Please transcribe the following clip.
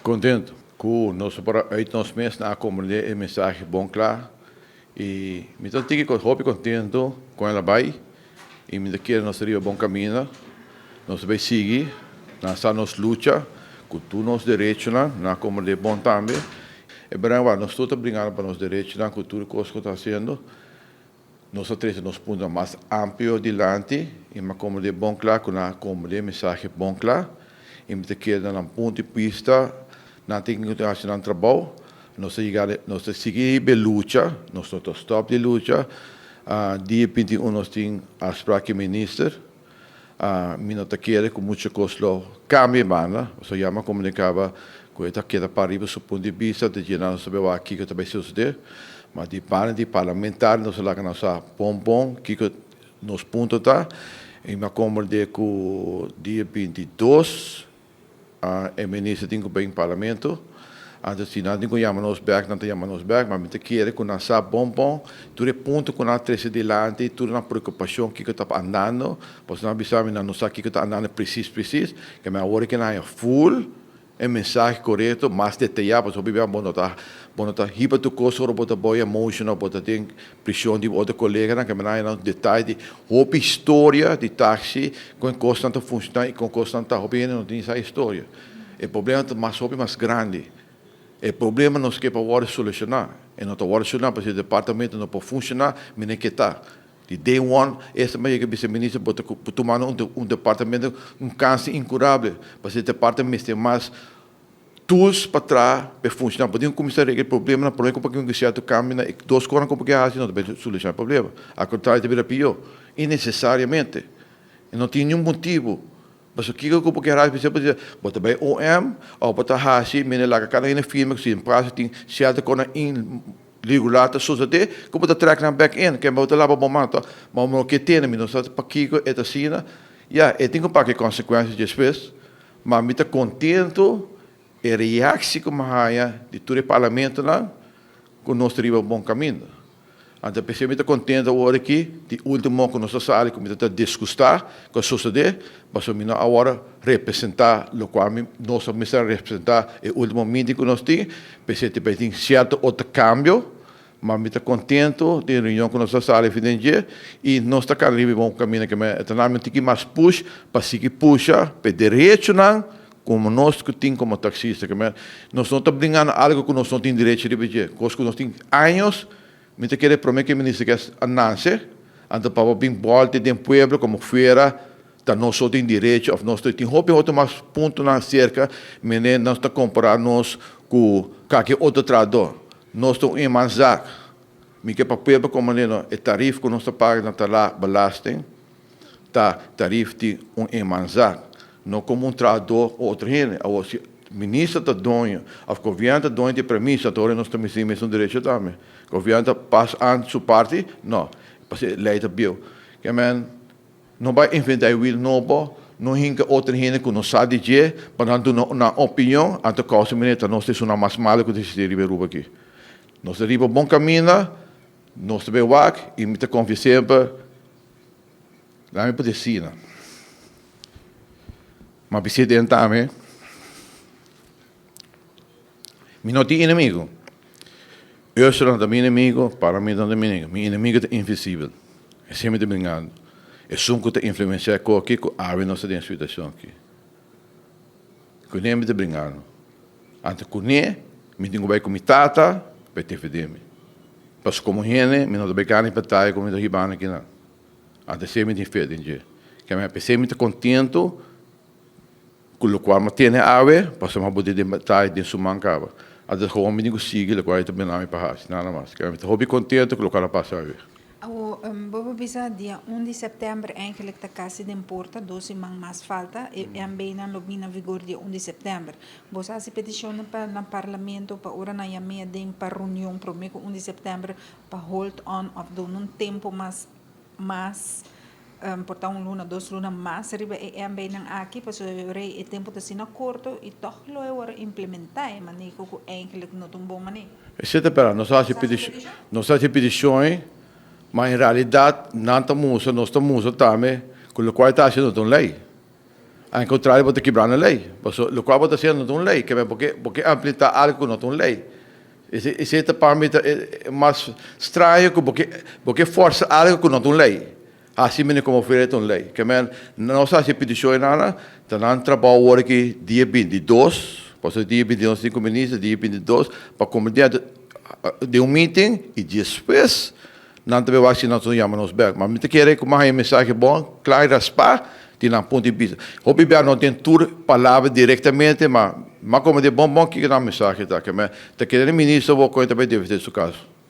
Kontentu ku nos por a uit nos mes na a komprendé e mensahe bon kla i mi ta tiki hopi kontentu kon el a bai i mi ta kere nos ta riba bon kaminda. Nos ta bai sigui na sa nos lucha ku tur nos derechonan na a komprendé bon tambe. E berdad wak nos tur ta bringando pa nos derechonan ku tur kos ku ta hasiendo. Nos a trese nos puntonan mas amplio dilanti i mi a komprendé bon kla ku nan a komprendé e mensahe bon kla i mi ta kere na nan punto di bista nan tin ku hasi nan trabou. Nos ta yega nos ta sigui riba e lucha, nos no ta stòp di lucha. Dia 21 nos tin afsprak ku e minister. Mi no ta kere ku muchu kos lo kambia e banda, pasobra ya mi a komunikaba ku e ta keda para riba su punto di bista, ta dje nan nos ta bai wak kiko ta bai sosodé. Ma di banda di parlamentario nos a laga nan sa bon bon kiko nos punto ta i mi a komprendé ku dia 22 E minister tin ku bin parlamento, anto si nan tin ku yama nos bek, nan ta yama nos bek, ma mi ta kere ku nan sa bon bon tur e punto ku nan a trese dilanti, tur nan preokupashon kiko ta andando, pasobra nan a bisa mi nan no sa kiko ta andando presis presis, ke mi awor ke nan haña ful e mensahe korekto, mas detayá, pasobra hopi bia bo no ta bo no ta hiba tur kos ora bo ta bou emotional, bo ta den Prishon di otro koleganan ke mira nan detaye di hopi historia di taxi kon e kosnan ta funshoná i kon kosnan ta. Hopi hende no tin sa historia. E problema ta mas hopi mas grandi. E problema nos ke pa wòrdu solushoná. E no ta wòrdu solushoná pasobra e departamento no por funshoná mene ke ta. Di day one esta manera ke bisa minister bo ta tumando un departamento un kanser inkurabel pasobra e departamento mester mas Tools pa traha pa e funshoná. Bo tin ku kuminsá regla e problemanan promé ku pa ku sierto kambio na e dos kosnan ku bo ke hasi no ta bai solushoná e problema. Al kontrario ta bira pió. Innesesariamente. E no tin niun motibu. Pasobra kiko ku bo ke hasi bo ta bo ta bai OM òf bo ta hasi mene laga kada hende firma ku si den plaso tin sierto kosnan irregular ta sosodé ku bo ta trèk nan bèk in. Ke bo ta laba bo man. Ma bo no ke tende mi no sa pakiko e ta asina. Ya e tin ku paga e konsekuensia despues. Ma mi ta contento e reactie cu mi a haya di tur e parlamentonan cu nos ta riba bon caminda. Anto p'esey mi ta contento awor aki di ultimo cu nos a sali cu mi ta disgusta cu a sucede pasobra mi no a worde representa locual mi nos a mester a representa e ultimo meeting cu nos tin. P'esey ta bay tin cierto otro cambio. Ma mi ta contento den reunion cu nos a sali fin den dje y nos ta cana riba e bon camino ke me ta nami un tiki mas push pa sigui pusha pa e derechonan como nos cu tin como taxista ke me nos no ta bringando algo cu nos no tin derecho riba dje cos cu nos tin años mi ta kere prome ke minister ke a nace anto pa bo bin bolta den pueblo como fuera ta nos so tin derecho of nos tin hopi otro mas puntonan acerca mene nos ta compara nos cu kake otro trahador. Nos ta un eenmanszaak. Mi ke pa pueblo komprendé no, e tarif ku nos ta paga na tala belasting ta tarif di un eenmanszaak, no komo un trahadó o otro hende. Awor si minister ta doño òf gobièrnu ta doño di e premisa, anto ora nos ta mester mesun derecho tambe. Gobièrnu ta pas aan su parti? No, pasobra e lei ta bieu. Ke men No bai inventá e wiel nobo, no hinka otro hende ku no sa di dje pa nan duna nan opinion, anto kousa manera ta nos ta esunnan mas malu ku ta existí riba e Aruba aki. Nos ta riba bon kaminda, nos ta bai wak i mi ta konfia semper nan mi por desi nan. Ma bisé den tambe, mi no tin enemigo. Ursula no ta mi enemigo, para mi no ta mi enemigo. Mi enemigo ta invisibel. Esei mi ta bringando. Esun ku ta influensiá e koki ku awe nos ta den e situashon aki. Kuné mi ta bringando. Anto kuné mi tin ku bai ku mi tata pa e defendé mi. Pasobra komo hende mi no ta bai gana e bataya ku mi ta hibando akinan. Anto esei mi tin fe den dje. Keme p'esei mi ta kontento. Ku lokual mi a tene awe, pasobra mi a bot'é den bataya den su man kaba. Antes gewoon mi tin ku sigui lokual e ta bina mi pa hasi, nada mas. Mi ta hopi kontento ku lokual a pasa awe. Awo, bo por bisa dia un di sèptèmber eigenlijk ta kasi den porta, dos siman mas falta, e MB-nan lo bin na vigor dia un di sèptèmber. Bo sa hasi petishonnan pa na parlamento pa ora nan yam'é aden pa reunion promé ku un di sèptèmber pa hold on òf duna un tempu mas mas Por ta un luna, dos luna mas riba e MBnan aki, pasobra rei e tempu ta asina korto i tòg lo e wòrdu implementá e maneho ku eigentlik no ta un bon maneho. Esei ta pera, nos a hasi petishon, nos a hasi petishon ei, ma en realidat nan ta mustra, nos ta mustra tambe ku lokual e ta hasi no ta un lei. Al contrario, bo ta kibrando ley. Paso locual bo ta haciendo no ta un ley. Keme bo ke implementa algo cu no ta un ley. Esey ta pa mi ta mas straño cu bo ke forsa algo cu no ta un ley. Haci mene como fuera ta un ley. Keme nos a haci peticion enana, ta nan trabao awor aki dia 22, paso dia 22 tin cu minister, dia 22 pa comprende den un meeting y despues Nan ta bay wak si nan ta yama nos bek. Ma mi ta kere ku mi a haña mensahe bon, kla i raspá di nan punto di bista. Hopi bia no tin tur palabra direktamente, ma mi a komprendé bon bon kiko nan mensahe ta. Ke mi ta kere e minister wou kon e ta bay defendé su kaso.